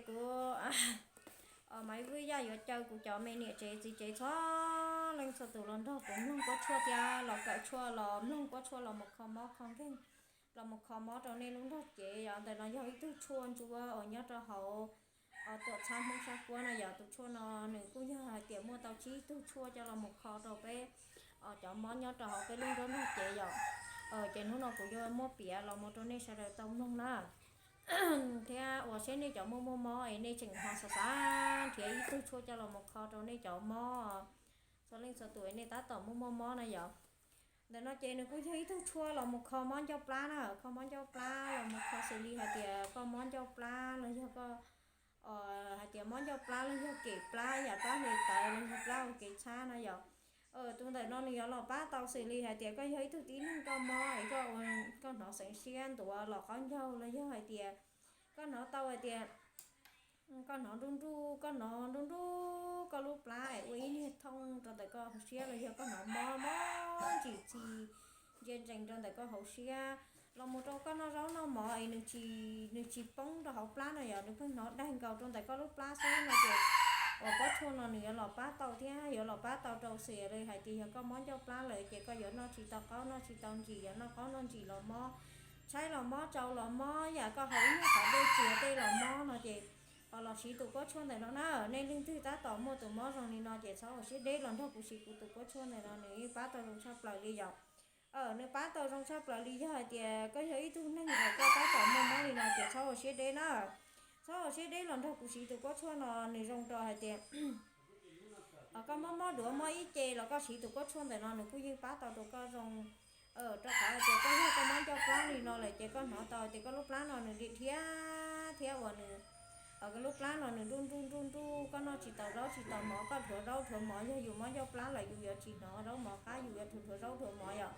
Kuv Maiv Vwj Yaj yuav caw kuv cov me niam tsev txiv tsev txhua leej txhua tus los nrog kuv mloog kuab tshuaj thiab los kawm tshuaj los mloog kuab tshuaj los mus kho mob kho nkeeg, los mus kho mob rau nej lub nrog cev. Yog ntawm no yog ib tug tshuaj ntsuab uas nyob rau hauv tuam txhab Hmoob Sab Kuab no yog tus tshuaj no nws kuj yog hais tias muaj tau tsib tug tshuaj coj los mus kho rau peb cov mob nyob rau hauv peb lub nruab nrog cev yom. Ces hnub no kuv yuav muab piav los mus rau nej sawv daws tau mloog na. Thiab uas seb nej cov muaj muaj mob es nej tseem ho xav xav nrhiav ib tug tshuaj coj los mus kho rau nej cov mob txhua leej txhua tus es nej tab tom muaj muaj mob na yom. Ntawm no ces nws kuj yog ib tug tshuaj los mus kho mob ncauj plab na, kho mob ncauj plab los mus kho xws li hais tias koj mob ncauj plab los yog koj hais tias mob ncauj plab los yog kem plab yam plab hli tawv los yog plab ua kev txhab no yom. Tus ntawm no nws yuav los pab tau xws li hais tias koj yog ib tug tib neeg koj mob es koj hnov xeev siab ntuav los qaub ncaug los yog hais tias koj hnov tau hais tias koj hnov nruj nruj, koj hnov nruj nruj koj lub plab es ua ib niag thooj rau ntawm koj hauv siab los yog koj hnov mob mob ntsim txi ntsia ntsees rau ntawm koj hauv siab, los mus rau koj noj zaub noj mov es nws tsis poob rau hauv plab no yom, nws pheej hnov daig nkaus rau ntawm koj lub plab xwb no ces uas kuab tshuaj no nws yuav los pab tau thiab yuav los pab tau rau xws li hais tias yog koj mob ncauj plab lawm ces koj yuav noj tsis tau qaub noj tsis tau ntsim, yuav noj qaub noj ntsim los mob, tshaib los mob, tsau los mob, yam koj haus ib nyuag qhov dej txias tej los mob no ces los siv tus kuab tshuaj ntawm no na. Nej leej twg tab tom muaj tus mob zoo li no ces txhob ua siab deb los nrog kuv siv kuv tus kuab tshuaj ntawm no, nws yeej pab tau zoo tshaj plaws li yom. Nws pab tau zoo tshaj plaws li yog hais tias koj yog ib tug neeg uas koj tab tom muaj mob li no ces txhob ua siab deb na. Txhob ua siab deb los nrog kuv siv tus kuab tshuaj no, nws zoo rau hais tias koj mob mob duav mob ib ce los koj siv tus kuab tshuaj ntawm no nws kuj yeej pab tau rau koj zoo. Rau qhov hais tias koj yog koj mob ncauj plab li no lawm ces koj hnov tau tias koj lub plab no nws dhia dhia thiab uas nws lub plab no nws nruj nruj nruj nruj, koj noj tsis tau zaub tsis tau mov, koj dhuav zaub dhuav mov, yog yus mob ncauj plab lawm yus yuav tsis hnov zaub mov qab, yus yuav dhuav zaub dhuav mov yom.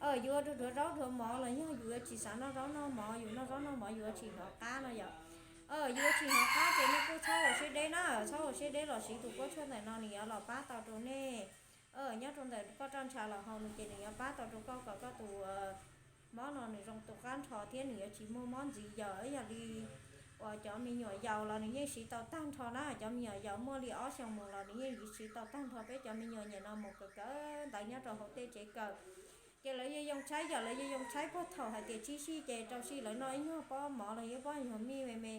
Yus yuav dhuav zaub dhuav mov los yog yus yuav tsis xav noj zaub noj mov, yus noj zaub noj mov yus yuav tsis hnov qab no yom. Yus yuav tsis hnov qab ces nej kuj txhob ua siab deb na, txhob ua siab deb los siv tus kuab tshuaj ntawm no nws yuav los pab tau rau nej. Nyob rau ntawm koj roj ntsha los haus nws ces nws yuav pab tau rau koj kom koj tus mob no nws zoo tus qab nrho thiab nws yuav tsis muaj mob ntxiv yom. Ib yam li uas cov me nyuam yaus los nws yeej siv tau tag nrho na, cov me nyuam yaus muaj li ob xyoos mus los nws yeej siv tau tag nrho, peb cov me nyuam nyem no mus kawm kawm ntawv nyob rau hauv tej tsev kawm ces lawv yuav yoo tshaib yom, lawv yuav yoo tshaib puag thaum hais tias tsib sij ces rau sij lawv noj ib nyuag pob mov los yog pob nyuag mij me me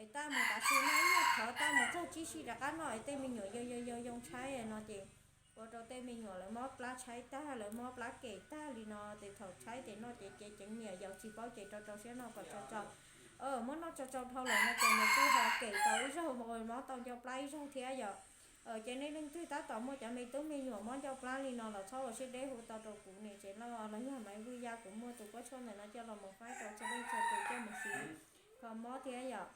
es tab mus tav su noj ib nyuag qhov tab mus txog tsib sij rov qab noj es tej me nyuam yau yau yau yoo tshaib no ces ua rau tej me nyuam lawv mob plab tshaib tag, lawv mob plab kem tag li no ces thaum tshaib ces noj ces cev ceev niam yaus tsis paub ces rau rau siab noj kom tsau tsau. Muab noj tsau tsau dhau lawm no ces nws kuj ho kem tau ib zaug, mob tau ncauj plab ib zaug thiab yom. Ces nej leej twg tab tom muaj cov me tub me nyuam mob ncauj plab li no los txhob ua siab deb hu tau rau kuv niam tsev los los yog Maiv Vwj Yaj, kuv muaj tus kuab tshuaj ntawm no coj los mus faib rau txhua leej txhua tus coj mus siv kho mob thiab yom.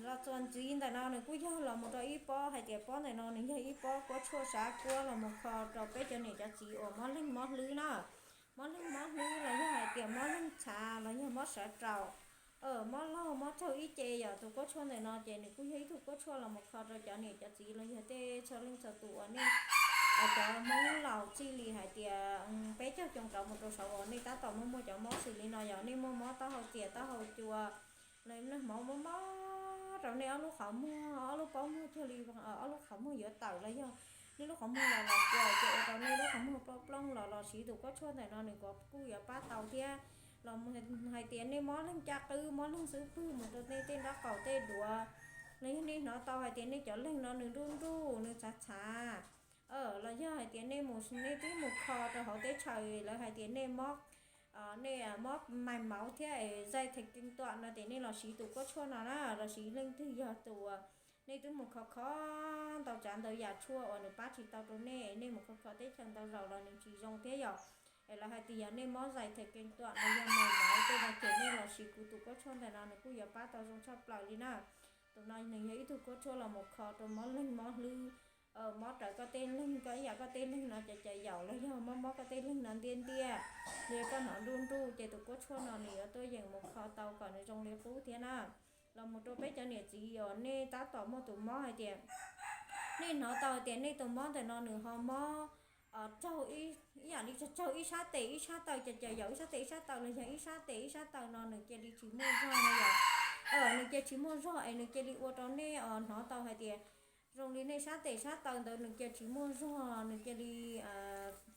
Los txuas ntxiv ntawm no nws kuj yog los mus rau ib pob hais tias pob ntawm no nws yog ib pob kuab tshuaj Sab Kuab los mus kho rau peb cov niam cov txiv uas mob leeg mob hlwb na. Mob leeg mob hlwb los yog hais tias mob leeg txhav los yog mob sawv raus, mob laug mob raug ib ce yom. Tus kuab tshuaj ntawm no ces nws kuj yog ib tug kuab tshuaj los mus kho rau cov niam cov txiv los yog tej txhua leej txhua tus uas nej cov Hmoob laus txij li hais tias peb caug xyoo rov mus rau saud uas nej tab tom muaj muaj cov mob xws li no yog nej muaj mob taub hau tias taub hau cua, los nej hmov mob mob rau nej ob lub qhov muag, ob lub pob muag cuag li ob lub qhov muag yuav tawm los yog nej lub qhov muag los los kua ces ua rau nej lub qhov muag plooj plooj los los siv tus kuab tshuaj ntawm no nws kuj yuav pab tau thiab. Los hais tias nej mob leeg caj qwb, mob leeg xub pwg mus rau nej tej nraub qaum tej duav, los yog nej hnov tau hais tias nej cov leeg no nws nruj nruj nws txhav txhav, los yog hais tias nej mus, nej twb mus kho rau hauv teb chaws lawv hais tias nej mob, nej mob mais mauv thiab zais thees kees tuam no ces nej los siv tus kuab tshuaj no na, los siv leej twg yog tus uas nej twb mus kho kho ntau tsav ntau yam tshuaj uas nws pab tsis tau rau nej, nej mus kho kho teb chaws ntau zaus los nws tsis zoo thiab yom. Es lawv hais tias yog nej mob zais thees kees tuam los yog mais mauv tej no ces nej los siv kuv tus kuab tshuaj ntawm no nws kuj yuav pab tau zoo tshaj plaws li na. Tus no nws yog ib tug kuab tshuaj los mus kho rau mob leeg mob hlwb, mob raws koj tej leeg, koj ib yam koj tej leeg no cov cov yaum los yog mob mob koj tej leeg no ntiaj ntiaj, los yog koj hnov nruj nruj ces tus kuab tshuaj no nws yuav tuaj yeem mus kho tau kom nws zoo li qub thiab na. Los mus rau peb cov niam txiv uas nej tab tom muaj tus mob hais tias nej hnov tau hais tias nej tus mob ntawm no nws ho mob raug ib yam li raug ib sab tes ib sab taw, cov cov yaum ib sab tes ib sab taw los yog ib sab tes ib sab taw no nws cia li tsis muaj zog no yom. nws cia tsis muaj zog es nws cia li ua rau nej hnov tau hais tias zoo li nej sab tes sab taw ntawd nws cia tsis muaj zog, nws cia li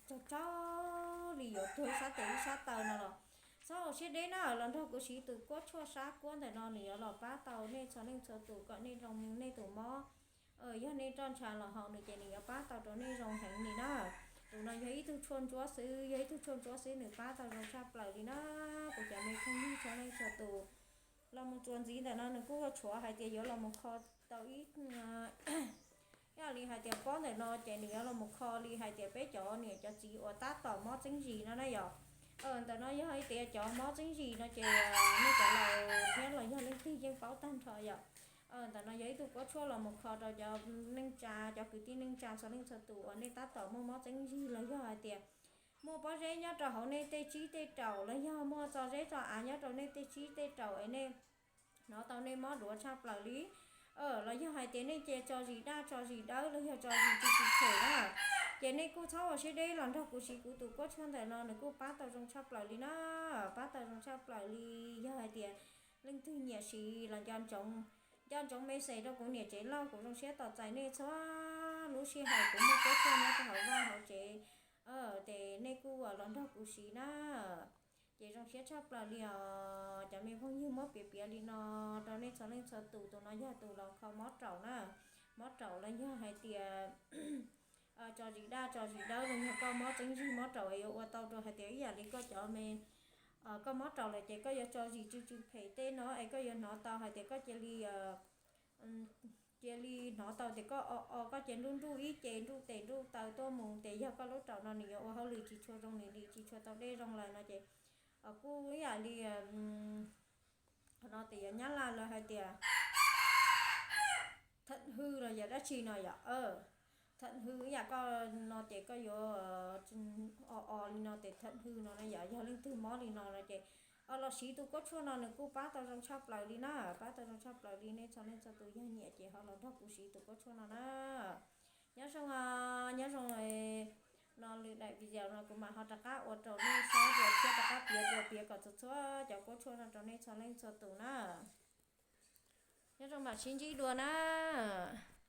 tsaug tsaug li yuav tuag sab tes ib sab taw no los txhob ua siab deb na, los nrog kuv siv tus kuab tshuaj sab kuab ntawm no nws yuav los pab tau nej txhua leej txhua tus kom nej zoo nej tus mob. Yog nej roj ntsha los haus nws ces nws yuav pab tau rau nej zoo heev li na. Tus no yog ib tug tshuaj ntsuab xwb, yog ib tug tshuaj ntsuab xwb nws pab tau zoo tshaj plaws li na. Kuv cov me phooj ywg txhua leej txhua tus los mus txuas ntxiv ntawm no nws kuj tshuav hais tias yuav los mus kho tau ib ib yam li hais tias pob ntawm no ces nws yuav los mus kho li hais tias peb cov niam cov txiv uas tab tom mob txeeb zis no na yom. Ntawm no yog hais tias cov mob txeeb zis no ces nej cov laus thiab los yog leej twg yeej paub tag nrho yom. Ntawm no yog ib tug kuab tshuaj los mus kho rau cov neej tsa, cov kwv tij neej tsa txhua leej txhua tus uas nej tab tom muaj mob txeeb zis los yog hais tias muaj pob zeb nyob rau hauv nej tej tsib tej raum los yog muaj txo zeb txo av nyob rau nej tej tsib tej raum es nej hnov tau nej mob duav tshaj plaws li, los yog hais tias nej cia tso zis daj tso zis dawb los yog tso zis tsis tsis phem na, ces nej kuj txhob ua siab deb los nrog kuv siv kuv tus kuab tshuaj ntawm no nws kuj pab tau zoo tshaj plaws li na, pab tau zoo tshaj plaws li. Yog hais tias leej twg nyiam siv los nco ntsoov, nco ntsoov message rau kuv niam tsev loj, kuv zoo siab tos txais nej txhua lub sij hawm kuv muaj kuab tshuaj nyob rau hauv vaj hauv tsev, ces nej kuj los nrog kuv siv na. Ces zoo siab tshaj plaws li os cov me phooj ywg, muab piav piav li no rau nej txhua leej txhua tus, tus no yog tus los kho mob raum na, mob raum los yog hais tias tso zis daj tso zis dawb los yog koj mob txeeb zis mob raum es yuav ua tau rau hais tias ib yam li koj cov me, koj mob raum lawm ces koj yuav tso zis tsw tsw phem tej no es koj yuav hnov tau hais tias koj cia li cia li hnov tau tias koj o o koj cia nruj nruj ib ce nruj tes nruj taw tuaj mus ces yog koj lub raum no nws yuav ua hauj lwm tsis tshua zoo li, tsis tshua tau dej zoo lawm no ces kuj ib yam li no tias yog nyab laj lawv hais tias thawm hwj los yog dab tsi no yom. Thawm hwj ib yam koj no ces koj yuav o o li no ces thawm hwj no na yom. Yog leej twg mob li no no ces los siv tus kuab tshuaj no nws kuj pab tau zoo tshaj plaws li na, pab tau zoo tshaj plaws li. Nej txhua leej txhua tus yog nyiam ces ho los nrog kuv siv tus kuab tshuaj no na. Nyob zoo, nyob zoo. No lwm daim video no kuv mam ho rov qab ua rau nej saib dua thiab rov qab piav dua piav kom txhua txhua cov kuab tshuaj no rau nej txhua leej txhua tus na. Nyob zoo mam sib ntsib dua na.